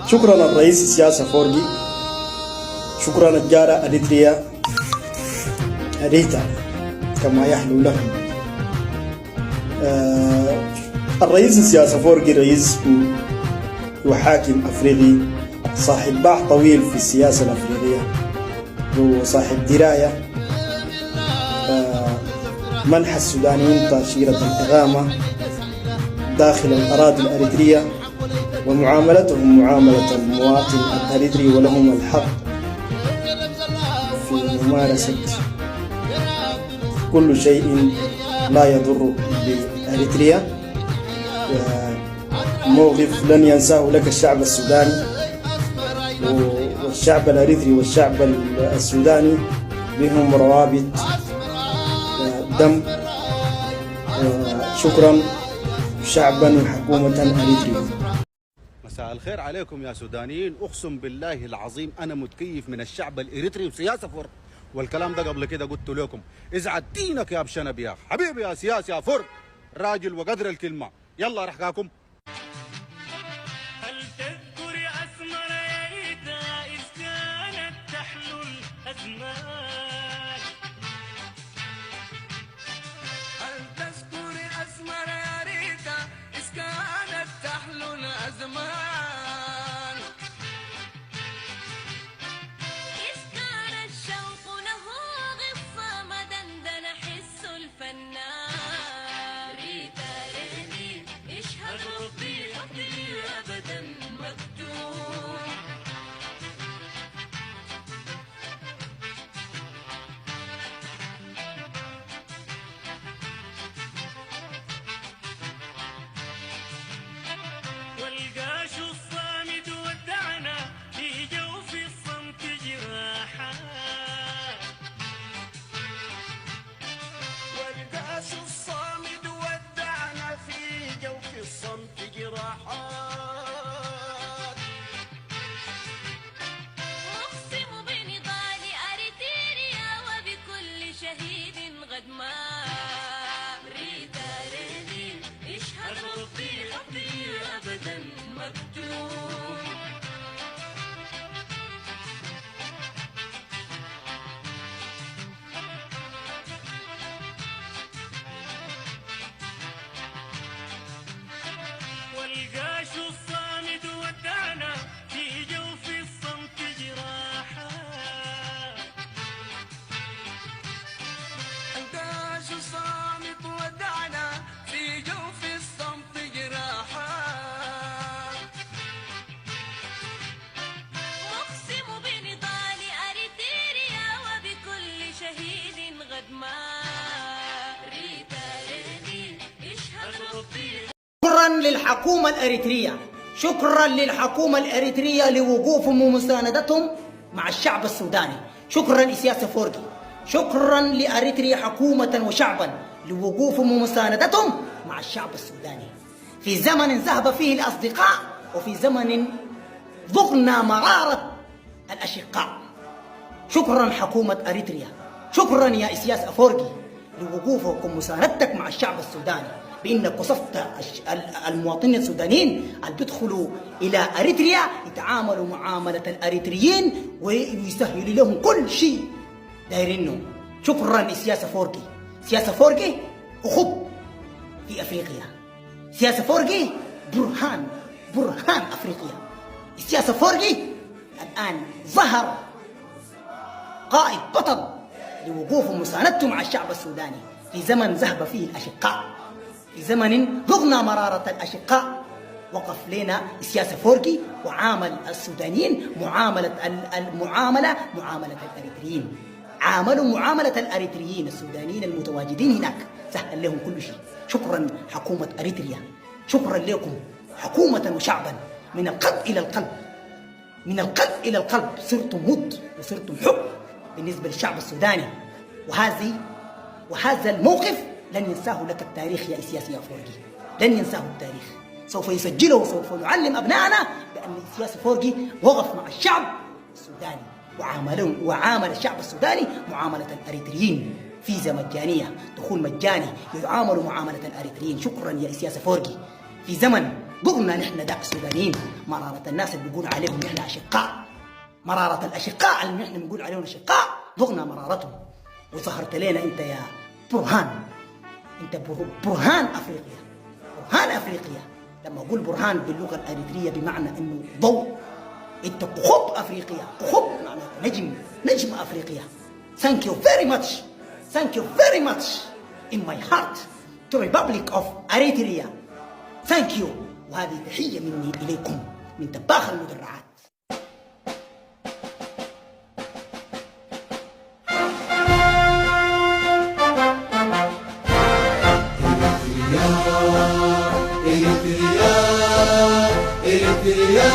شكرا الرئيس إسياس أفورقي، شكرا الجارة أريتريا أريتا كما يحلو لهم. الرئيس إسياس أفورقي رئيس وحاكم أفريقي صاحب باع طويل في السياسة الأفريقية وصاحب دراية. منح السودانيين تأشيرة الإقامة داخل الأراضي الأريترية ومعاملتهم معاملة المواطن الأريتري، ولهم الحق في ممارسة كل شيء لا يضر بأريتريا. موقف لن ينساه لك الشعب السوداني والشعب الأريتري، والشعب السوداني بهم روابط دم. شكرا شعبا وحكومة أريتريا. مساء الخير عليكم يا سودانيين. اقسم بالله العظيم انا متكيف من الشعب الاريتري وإسياس أفورقي، والكلام ده قبل كده قلت لكم. ازعل دينك يا بشنب يا حبيبي يا إسياس أفورقي، راجل وقدر الكلمه. يلا رحكاكم. هل تذكر يا أسمر يا ريتا إذ كانت تحلو الأزمان؟ هل تذكر أسمر يا ريتا إذ كانت تحلو الأزمان؟ إذ كان الشوق له غصة مدندن حس الفنان. ريتا ريدي اشهد ربي حبي أبدا مكتوم. والقاش الصامد ودعنا في جوف الصمت جراحات. والقاش الصامد ودعنا في جوف الصمت جراحات. أقسم بنضال أريتريا وبكل شهيد غد مات. ريتا ريدي اشهد ربي حبي أبدا مكتوم. والقاش الصامد ودعنا في جوف الصمت جراحات. القاش الصامت ودعنا في جوف الصمت جراحات. أقسم بنضال أريتريا وبكل شهيد غد مات. ريتا ريدي اشهد ربي. شكرا للحكومة الأريترية، شكرا للحكومة الأريترية لوقوفهم ومساندتهم مع الشعب السوداني. شكرا إسياس أفورقي، شكرا لأريتريا حكومة وشعبا لوقوفهم ومساندتهم مع الشعب السوداني في زمن ذهب فيه الأصدقاء وفي زمن ذقنا مرارة الأشقاء. شكرا حكومة أريتريا، شكرا يا إسياس أفورقي لوقوفك ومساندتك مع الشعب السوداني، بانك وصفت المواطنين السودانيين اللي بيدخلوا الى اريتريا يتعاملوا معامله الاريتريين ويسهلوا لهم كل شيء دايرينه. شكرا إسياس أفورقي. إسياس أفورقي اخوك في افريقيا، إسياس أفورقي برهان، برهان افريقيا. إسياس أفورقي الان ظهر قائد بطل لوقوفه ومساندته مع الشعب السوداني في زمن ذهب فيه الأشقاء، في زمن ذقنا مرارة الأشقاء. وقف لنا إسياس أفورقي وعامل السودانيين معاملة المعاملة معاملة الأريتريين، عاملوا معاملة الأريتريين السودانيين المتواجدين هناك، سهل لهم كل شيء. شكرا حكومة أريتريا، شكرا لكم حكومة وشعبا، من القلب إلى القلب، من القلب إلى القلب. صرتم ود وصرتم حب بالنسبة للشعب السوداني، وهذا الموقف لن ينساه لك التاريخ يا إسياس أفورقي، لن ينساه التاريخ، سوف يسجله وسوف نعلم أبنائنا بأن إسياس أفورقي وقف مع الشعب السوداني وعاملهم وعامل الشعب السوداني معاملة الأريتريين، فيزا مجانية، دخول مجاني، يعاملوا معاملة الأريتريين. شكرا يا إسياس أفورقي في زمن ضغنا نحن ده السودانيين مرارة الناس اللي بيقول عليهم نحن أشقاء، مرارة الأشقاء اللي نحن بنقول عليهم أشقاء، ضغنا مرارتهم. وظهرت لنا أنت يا برهان، أنت برهان أفريقيا، برهان أفريقيا. لما أقول برهان باللغة الأريترية بمعنى أنه ضوء، أنت كوكب أفريقيا، كوكب معناته نجم، نجم أفريقيا. Thank you very much, thank you very much in my heart to Republic of Eritrea. Thank you. وهذه تحية مني إليكم من دباخ المدرعات. إريتريا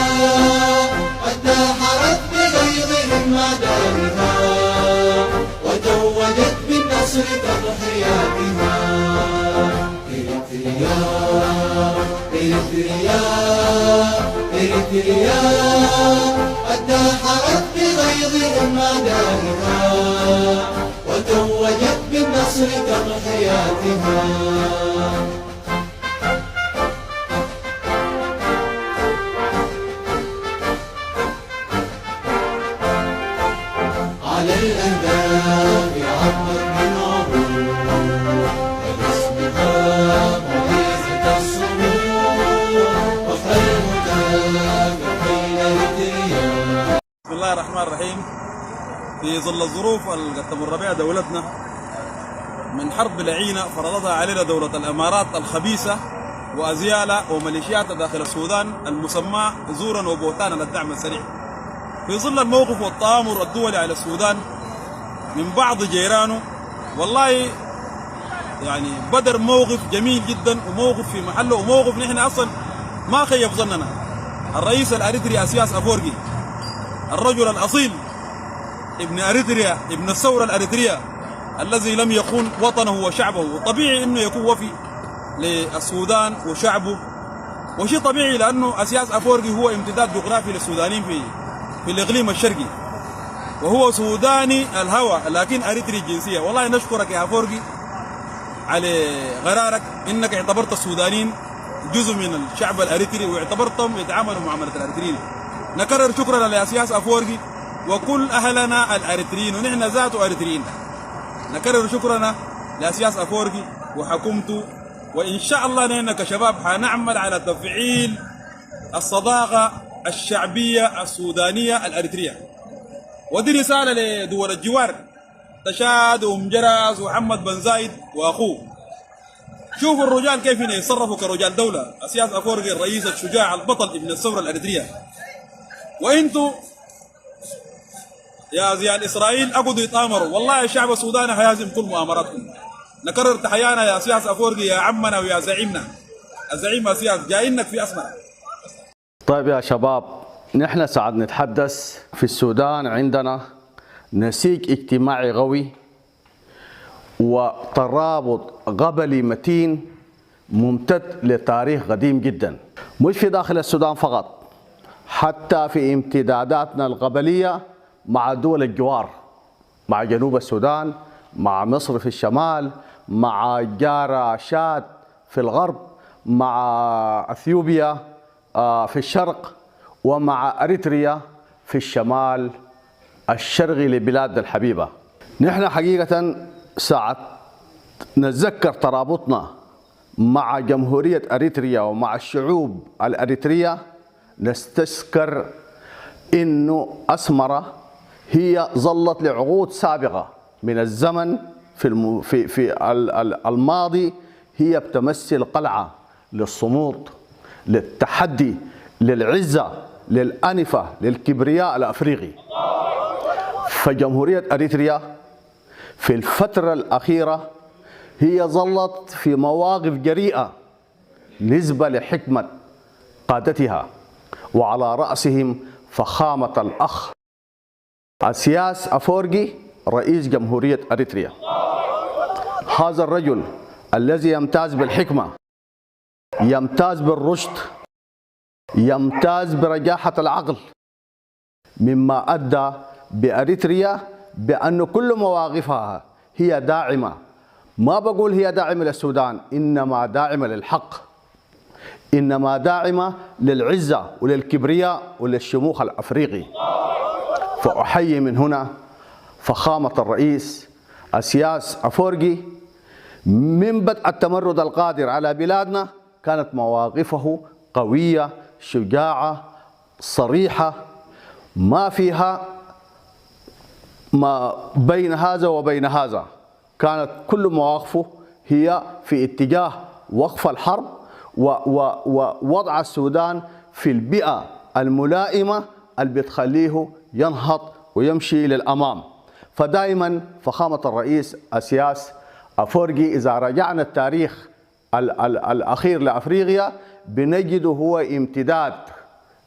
قد دحرت بغيظهم أعدائها وتوجت بالنصر تضحياتها. إريتريا إريتريا إريتريا قد دحرت بغيظهم أعدائها وتوجت بالنصر تضحياتها. على الأهداف عبرت من عبور وباسمها معجزة الصمود وفخر المتابعين إريتريا. بسم الله الرحمن الرحيم. في ظل الظروف اللي تمر بها دولتنا من حرب لعينة فرضتها علينا دولة الإمارات الخبيثة وأزيالها وميليشياتها داخل السودان المسمى زورا وبهتانا للدعم السريع، في ظل الموقف والتآمر الدولي على السودان من بعض جيرانه، والله يعني بدر موقف جميل جدا وموقف في محله وموقف نحن اصلا ما خيب ظننا. الرئيس الاريتري اسياس افورقي، الرجل الاصيل ابن اريتريا، ابن الثوره الاريتريه الذي لم يخون وطنه وشعبه، وطبيعي انه يكون وفي للسودان وشعبه، وشيء طبيعي لانه اسياس افورقي هو امتداد جغرافي للسودانيين في الاقليم الشرقي، وهو سوداني الهوى لكن اريتري الجنسيه. والله نشكرك يا افورقي على قرارك انك اعتبرت السودانيين جزء من الشعب الاريتري واعتبرتهم يتعاملوا معامله الاريتريين. نكرر شكرنا لاسياس افورقي وكل اهلنا الاريتريين، ونحن ذاته اريتريين. نكرر شكرنا لاسياس افورقي وحكومته، وان شاء الله نحن كشباب حنعمل على تفعيل الصداقه الشعبيه السودانيه الاريتريه. ودي رساله لدول الجوار، تشاد ومجرس ومحمد بن زايد واخوه. شوفوا الرجال كيف يتصرفوا كرجال دوله. اسياس افورقي الرئيس الشجاع البطل ابن الثوره الاريتريه، وانتوا يا ازيال اسرائيل اقعدوا يتامروا. والله الشعب السوداني هيهزم كل مؤامراتكم. نكرر تحيانا يا اسياس افورقي، يا عمنا ويا زعيمنا الزعيم اسياس، جايينك في اسمر. طيب يا شباب، نحن ساعات نتحدث في السودان عندنا نسيج اجتماعي قوي وترابط قبلي متين ممتد لتاريخ قديم جدا، مش في داخل السودان فقط، حتى في امتداداتنا القبلية مع دول الجوار، مع جنوب السودان، مع مصر في الشمال، مع جارة شاد في الغرب، مع اثيوبيا في الشرق، ومع اريتريا في الشمال الشرقي لبلادنا الحبيبة. نحن حقيقة ساعة نتذكر ترابطنا مع جمهورية أريتريا ومع الشعوب الأريترية، نستذكر إنه أسمرة هي ظلت لعقود سابقة من الزمن في في في الماضي هي بتمثل قلعة للصمود، للتحدي، للعزة، للأنفة، للكبرياء الأفريقي. فجمهورية أريتريا في الفترة الأخيرة هي ظلت في مواقف جريئة نسبة لحكمة قادتها، وعلى رأسهم فخامة الأخ أسياس أفورقي رئيس جمهورية أريتريا. هذا الرجل الذي يمتاز بالحكمة، يمتاز بالرشد، يمتاز برجاحة العقل، مما أدى بأريتريا بأن كل مواقفها هي داعمة. ما بقول هي داعمة للسودان، إنما داعمة للحق، إنما داعمة للعزة وللكبرياء وللشموخ الأفريقي. فأحيي من هنا فخامة الرئيس أسياس أفورقي، من بدء التمرد القادر على بلادنا كانت مواقفه قوية شجاعة صريحة، ما فيها ما بين هذا وبين هذا، كانت كل مواقفه هي في اتجاه وقف الحرب ووضع السودان في البيئة الملائمة اللي بتخليه ينهض ويمشي للأمام. فدائما فخامة الرئيس أسياس أفورقي إذا رجعنا التاريخ الأخير لأفريقيا بنجده هو امتداد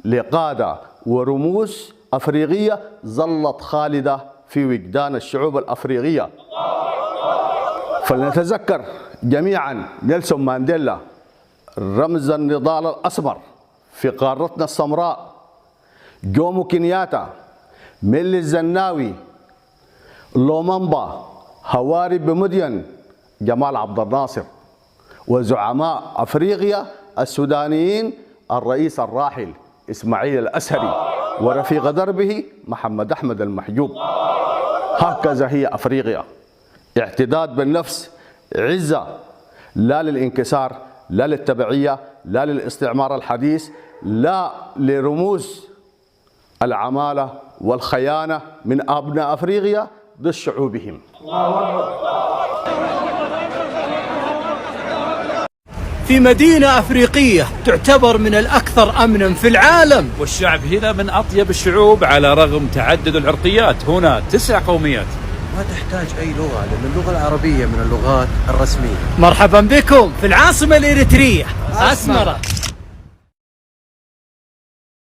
لقادة ورموز أفريقية ظلت خالدة في وجدان الشعوب الأفريقية. فلنتذكر جميعا نيلسون مانديلا، رمز النضال الأسمر في قارتنا السمراء، جومو كينياتا، ميلي الزناوي، لومامبا، هواري بمدين، جمال عبد الناصر، وزعماء أفريقيا السودانيين الرئيس الراحل إسماعيل الأزهري ورفيق دربه محمد أحمد المحجوب. هكذا هي أفريقيا، اعتداد بالنفس، عزة، لا للانكسار، لا للتبعية، لا للاستعمار الحديث، لا لرموز العمالة والخيانة من أبناء أفريقيا ضد شعوبهم. في مدينة أفريقية تعتبر من الأكثر أمنا في العالم، والشعب هنا من أطيب الشعوب على رغم تعدد العرقيات، هنا 9 قوميات. ما تحتاج أي لغة لأن اللغة العربية من اللغات الرسمية. مرحبا بكم في العاصمة الإريترية أسمرة.